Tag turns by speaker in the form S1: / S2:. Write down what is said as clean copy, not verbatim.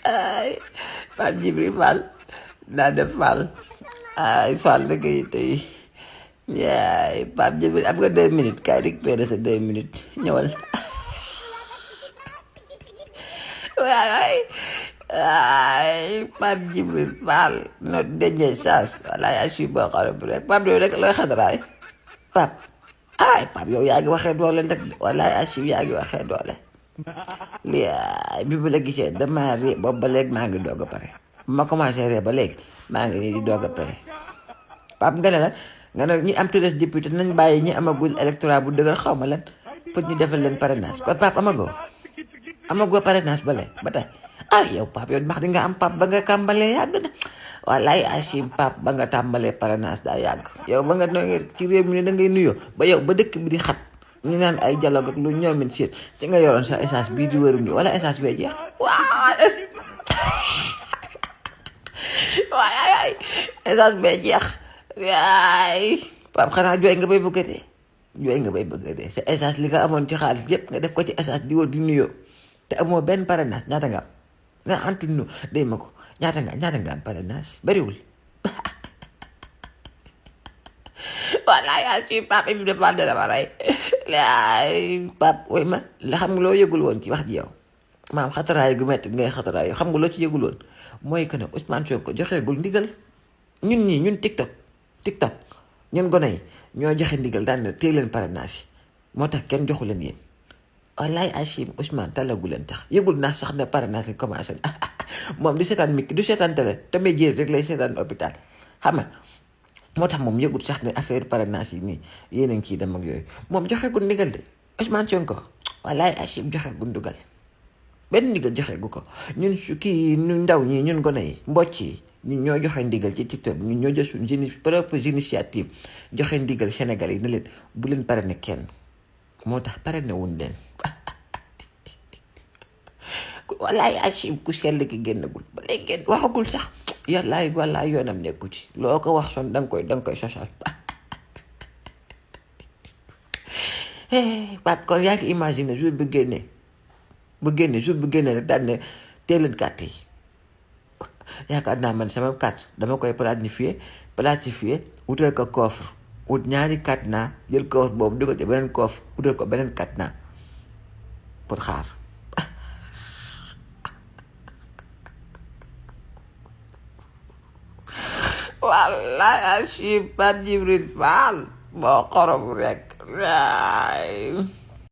S1: ay Pape Djibril Fall naa def Fall ay Fall da ngay tey yaay Pape Djibril am nga 2 minutes kaay récupérer sa 2 minutes ñëwal waay ay Pape Djibril Fall notre dernière chance wala yaa suy boo xam ne rek Pape Djibril rek looy xadaraay Pape ay Pape yow yaa ngi waxee doole nag wala yaa suy yaa ngi waxee doole lii bi ma la gisee dama ree boobu ba léegi maa ngi doog a pare bu ma commencé ree ba léegi maa ngi nii di doog a pare Pape nga ne la nga ne ñi am treize député nañ bàyyi ñi amagul électorat bu dëgër xaw ma lan pour ñu defal leen parrainage kon Pape amagoo parrainage ba léegi ba tey ah yow Pape yow wax di nga am Pape ba nga kàmbalee yàgg na wallaay Achim Pape ba nga tàmbalee parrainage daa yàgg yow ba nga ci réew mi ne da ngay nuyoo ba yow ba dëkk bi di xat ñu naan ay dialogue ak lu ñoomin siit ci nga yoroon sa essence bii di wëruñu wala essence bee jeex waaw waay essence bee jeex waay Pape xanaa jooy nga bay bëgg a dee sa essence li nga amoon ci xaalis yépp nga def ko ci essence di wër di nuyoo te amoo benn parrainage ñaata nga am nga antuñu day ma ko ñaata nga am parrainage bariwul wallaay yaa ci Pape bi dafa dara ma rey laay Pape woy ma la xam nga loo yëgul woon ci wax ji yow maam xataraay gu metti ngay xataraay xam nga loo ci yëgul woon mooy que ne Ousmane Sonko joxeegul ndigal ñun TikTok ñun gone yi ñoo joxe ndigal daan na téye leen parrainage moo tax kenn joxu leen yéen wallaay Achim Ousmane talagu leen tax yëgul naa sax ne parrainage yi commencé na moom du seetaan mikki du seetaan télé tamit jéer rek lay seetaan hôpital xam nga moo tax moom yëgul sax ne affaire parrainage yi nii yéen a ngi ciy dem ak yooyu moom joxeegul ndigal de Ousmane Sonko wallaay Achim joxeegul ndigal benn ndigal joxeegu ko ñun ñun ndaw ñi ñun gone yi mbocc yi ñun ñoo joxe ndigal ci TikTok ñun ñoo jël suñu propre initiative joxe ndigal Sénégal yi ne leen bu leen parrainé kenn moo tax parrainé wuñ leen wallaay Achim ku sell ki génnagul ba léegi génn waxagul sax yàllaay wallaay yoonam nekku ci loo ko wax son danga koy sosal Pape kon yaa ngi imaginer jour bu génnee rek daal ne teeleen carte yi yaakaar naa man sama carte dama koy plastifier wutal ko coffre wut ñaari carte naa jël coffre boobu di ko ci beneen coffre wutal ko beneen carte naa pour xaar wallaay Achim Pape Djibril Fall boo xorom rek waay